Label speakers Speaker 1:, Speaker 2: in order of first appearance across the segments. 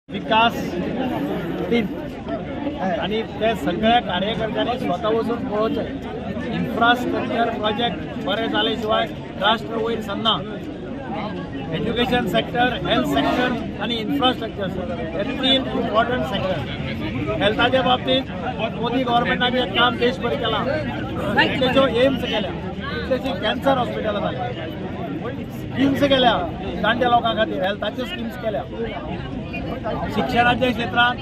Speaker 1: विकास तीर्थ आनी ते सगळ्या कार्यकर्त्यांनी स्वता वचून पळोवचें. इन्फ्रास्ट्रक्चर प्रोजेक्ट बरे जाले शिवाय राष्ट्र वयर सरना. एज्युकेशन सेक्टर, हेल्थ सेक्टर आनी इन्फ्रास्ट्रक्चर हे तीन इम्पॉर्टंट सेक्टर. हेल्थाच्या बाबतींत मोदी गव्हर्मेंटान जें काम देशभर केलां, कितलेश्यो एम्स केल्या, कितलेशीं कॅन्सर हॉस्पिटलां जाली, स्किम्स केल्या जाणट्या लोकां खातीर, हेल्थाच्यो स्किम्स केल्या. शिक्षणाच्या क्षेत्रांत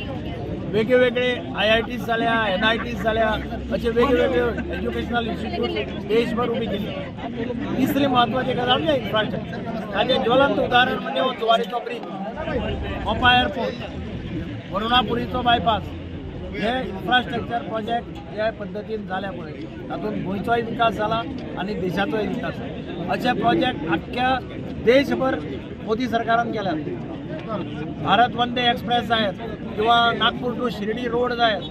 Speaker 1: वेगळे आय-आय-टीज जाल्या, एन-आय-टीज जाल्या, असे वेगवेगळे एज्युकेशनल इन्स्टिट्यूट देशभर उबी केली. तिसरी म्हत्वाची गजाल म्हणजे इन्फ्रास्ट्रक्चर. ताचें ज्वलंत उदाहरण म्हणजे हो जुवारीचो ब्रीज, मोपा एअरपोर्ट, वरुणापुरीचो बायपास. हे इन्फ्रास्ट्रक्चर प्रोजेक्ट जे पद्दतीन जाल्या पळय, तातूंत गोंयचोय विकास जाला आनी देशाचोय विकास जाला. अशे प्रोजेक्ट आख्ख्या देशभर मोदी सरकारान केल्यात. भारत वंदे एक्सप्रेस जायत किंवा नागपूर टू शिर्डी रोड जायत,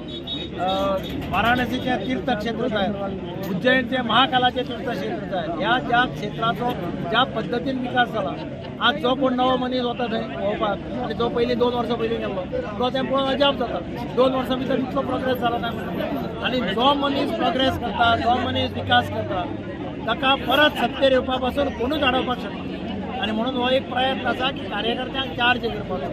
Speaker 1: वाराणसीचे तीर्थक्षेत्र जायत, उज्जैनचे महाकालाचे तीर्थक्षेत्र जायत, ह्या ज्या क्षेत्राचो ज्या पद्दतीन विकास जाला, आज जो कोण नवो मनीस वता थंय पळोवपाक आनी जो पयलीं 2 वर्सां पयलीं गेल्लो तो तें पळोवन अजाप जाता, 2 वर्सां भितर इतलो प्रोग्रेस जाला काय म्हणून. आनी जो मनीस प्रोग्रेस करता, जो मनीस विकास करता, ताका परत सत्तेर येवपा पासून कोणूच आडोवपाक शकना. आनी म्हणून हो एक प्रयत्न आसा की कार्यकर्त्यांक चार्ज करपाचो.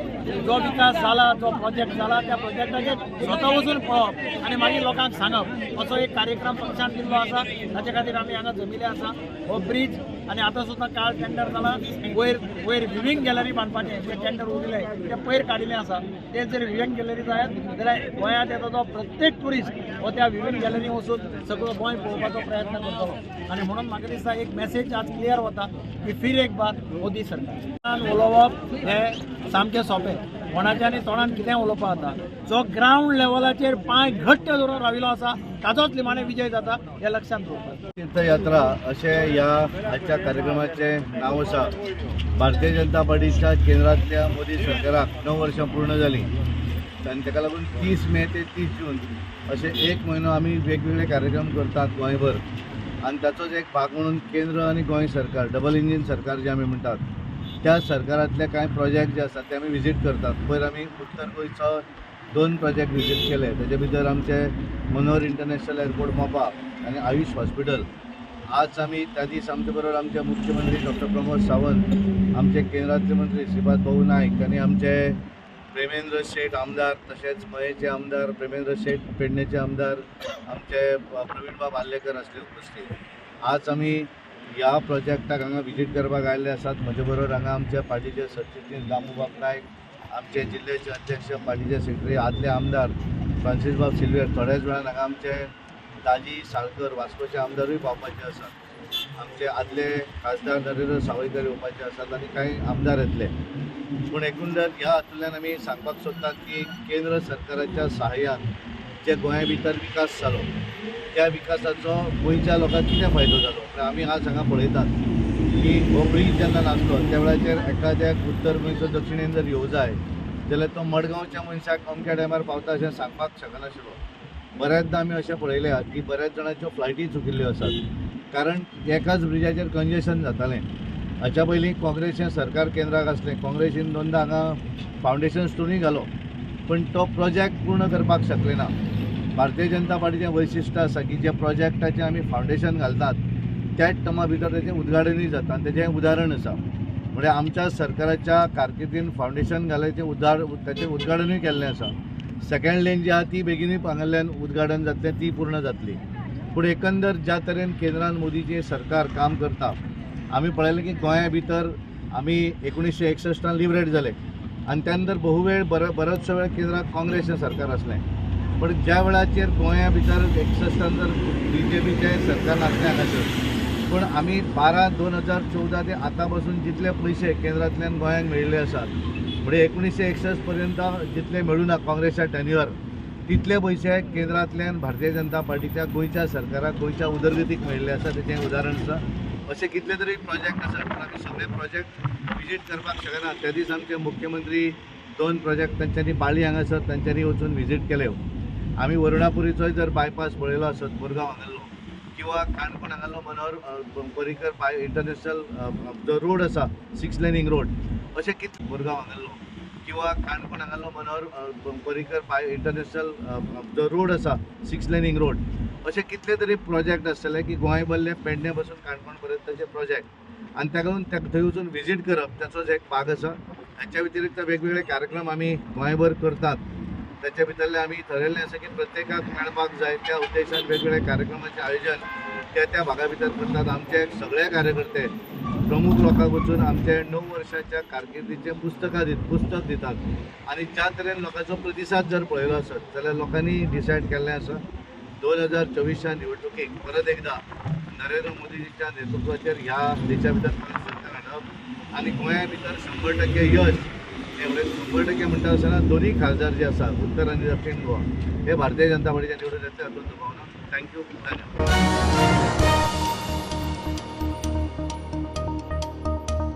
Speaker 1: जो विकास जाला, जो प्रोजेक्ट जाला, त्या प्रोजेक्टाचेर स्वता वचून पळोवप आनी मागीर लोकांक सांगप, असो एक कार्यक्रम पक्षान दिल्लो आसा. ताचे खातीर आमी हांगा जमिल्ले आसा. हो ब्रीज आनी आतां सुद्दां काल टेंडर जाला, वयर वयर विविंग गॅलरी बांदपाचें जें टेंडर उरिल्लें तें पयर काडिल्लें आसा. तें जर विविंग गॅलरी जायत जाल्यार गोंयांत येता तो प्रत्येक ट्युरिस्ट हो त्या विविंग गॅलरी वचून सगळो गोंय पळोवपाचो प्रयत्न करतलो. आनी म्हणून म्हाका दिसता एक मॅसेज आज क्लियर वता की फिर एक बार मोदी सरकार. उलोवप हें सामकें सोंपें, कोणाच्या आनी तोंडान कितें उलोवपाक जाता. जो ग्रावंड लेवलाचेर पांय घट्ट धरून राविल्लो आसा ताचोच निमाणें विजय जाता हें लक्षांत दवरपाक.
Speaker 2: तीर्थयात्रा अशें ह्या आजच्या कार्यक्रमाचें नांव आसा. भारतीय जनता पार्टीच्या केंद्रांतल्या मोदी सरकाराक 9 वर्सां पूर्ण जालीं आनी ताका लागून 30 मे ते 30 जून अशें एक म्हयनो आमी वेगवेगळे कार्यक्रम करतात गोंयभर. आनी ताचोच एक भाग म्हणून केंद्र आनी गोंय सरकार, डबल इंजीन सरकार जें आमी म्हणटात, त्या सरकारांतले कांय प्रोजेक्ट जे आसात ते आमी विजीट करतात. पयर आमी उत्तर गोंयचो 2 प्रोजेक्ट विजीट केले. ताचे भितर आमचे मनोहर इंटरनॅशनल एअरपोर्ट मोपा आनी आयुष हॉस्पिटल. आज आमी त्या दीस आमचे बरोबर आमचे मुख्यमंत्री डॉक्टर प्रमोद सावंत, आमचे केंद्रांतले मंत्री श्रीपाद भाऊ नायक आनी आमचे प्रेमेंद्र शेट आमदार, तशेंच मयेचे आमदार प्रेमेंद्र शेट, पेडणेचे आमदार आमचे प्रवीणबाब आर्लेकर आसले उपस्थित. आज आमी ह्या प्रोजेक्टाक हांगा विजीट करपाक आयिल्ले आसात. म्हजे बरोबर हांगा आमच्या पार्टीचे सरचिटणीस दामूबाब नायक, आमचे जिल्ल्याचे अध्यक्ष, पार्टीचे सेक्रेटरी, आदले आमदार फ्रांसीसबाब सिल्वेर, थोड्याच वेळान हांगा आमचे दाजी साळकर वास्कोचे आमदारूय पावपाचे आसात, आमचे आदले खासदार नरेंद्र सावयकर येवपाचे आसात आनी कांय आमदार येतले. पूण एकंदर ह्या हातूंतल्यान आमी सांगपाक सोदतात की केंद्र सरकाराच्या सहाय्यान जे गोंया भितर विकास जालो त्या विकासाचो गोंयच्या लोकांक कितें फायदो जालो. म्हळ्यार आमी आज हांगा पळयतात की हो ब्रीज जेन्ना नासलो त्या वेळाचेर एखाद्याक उत्तर गोंयचो दक्षिणेन जर येवं जाय जाल्यार तो मडगांवच्या मनशाक अमक्या टायमार पावता अशें सांगपाक शकनाशिल्लो. बऱ्याचदा आमी अशें पळयल्यात की बऱ्याच जाणांच्यो फ्लायटी चुकिल्ल्यो आसात, कारण एकाच ब्रिजाचेर कंजेशन जातालें. हाच्या पयलीं काँग्रेसीचें सरकार केंद्राक आसलें, काँग्रेसीन 2दा हांगा फावंडेशन स्टोनूय घालो, पण तो प्रोजेक्ट पूर्ण करपाक शकले ना. भारतीय जनता पार्टीचें वैशिश्ट आसा की जे प्रोजेक्टाचें आमी फावंडेशन घालतात त्याच टर्मा भितर तेचें उद्घाटनूय जाता आनी तेजें उदाहरण आसा. म्हणजे आमच्या सरकाराच्या कारकिर्दीन फावंडेशन घाल्याचें ताचें उद्घाटनूय केल्लें आसा. सेकंड लेन जी आसा ती बेगिनूय हांगासरल्यान उद्घाटन जातलें, ती पूर्ण जातली. पूण एकंदर ज्या तरेन केंद्रान मोदीचें सरकार काम करता, आमी पळयलें की गोंया भितर आमी 1961 लिबरेट जाले आनी त्या नंतर बहु वेळ बरोचसो वेळ केंद्राक काँग्रेसचें सरकार आसलें. पण ज्या वेळाचेर गोंया भितर 61 जर बी जे पीचें सरकार नासलें हांगासर, पूण आमी 12/2014 ते आतां पासून जितले पयशे केंद्रांतल्यान गोंयांक मेळिल्ले आसात, म्हणजे 1961 पर्यंत जितले मेळूं ना काँग्रेसच्या टेन्युअर, तितले पयशे केंद्रांतल्यान भारतीय जनता पार्टीच्या गोंयच्या सरकाराक, गोंयच्या उदरगतीक मेळिल्ले आसा. तेचें उदाहरण आसा. अशे कितले तरी प्रोजेक्ट आसात, पूण आमी सगळे प्रोजेक्ट विजीट करपाक शकना. त्या दीस आमचे मुख्यमंत्री 2 प्रोजेक्ट तांच्यांनी बाळी हांगासर तांच्यांनी वचून विजीट केले. आमी वरुणापुरीचोय जर बायपास पळयलो आसत मुरगांव हांगासरलो किंवा काणकोण हांगासरलो मनोहर पर्रीकर बाय इंटरनॅशनल जो रोड आसा 6 लेनींग रोड, अशे कितले मुरगांव हांगासरलो किंवा काणकोण हांगालो मनोहर पर्रीकर बाय इंटरनॅशनल जो रोड आसा 6 लेनींग रोड, अशे कितले तरी प्रोजेक्ट आसतले की गोंय भरले पेडणे पासून काणकोण पर्यंतचे प्रोजेक्ट आनी ताका लागून थंय वचून विजीट करप ताचोच एक भाग आसा. हाच्या व्यतिरिक्त वेगवेगळे कार्यक्रम आमी गोंयभर करतात. त्याच्या भितरले आमी थरयल्लें आसा की प्रत्येकाक मेळपाक जाय त्या उद्देशान वेगवेगळे कार्यक्रमाचें आयोजन त्या त्या भागा भितर करतात. आमचे सगळे कार्यकर्ते प्रमुख लोकांक वचून आमचे 9 वर्षाच्या कारकिर्दीचें पुस्तक दितात आनी ज्या तरेन लोकांचो प्रतिसाद जर पळयलो आसत जाल्यार लोकांनी डिसायड केल्लें आसा 2024च्या निवडणुकीक परत एकदा नरेंद्र मोदीजीच्या नेतृत्वाचेर ह्या देशा भितर परत सरकार हाडप आनी गोंया भितर 100% यश. 100% म्हणटा आसतना दोनूय खासदार जे आसा उत्तर आनी दक्षिण गोवा हे भारतीय जनता पार्टीच्या निवडून येतले हातूंत दुबाव ना. Thank you, धन्यवाद.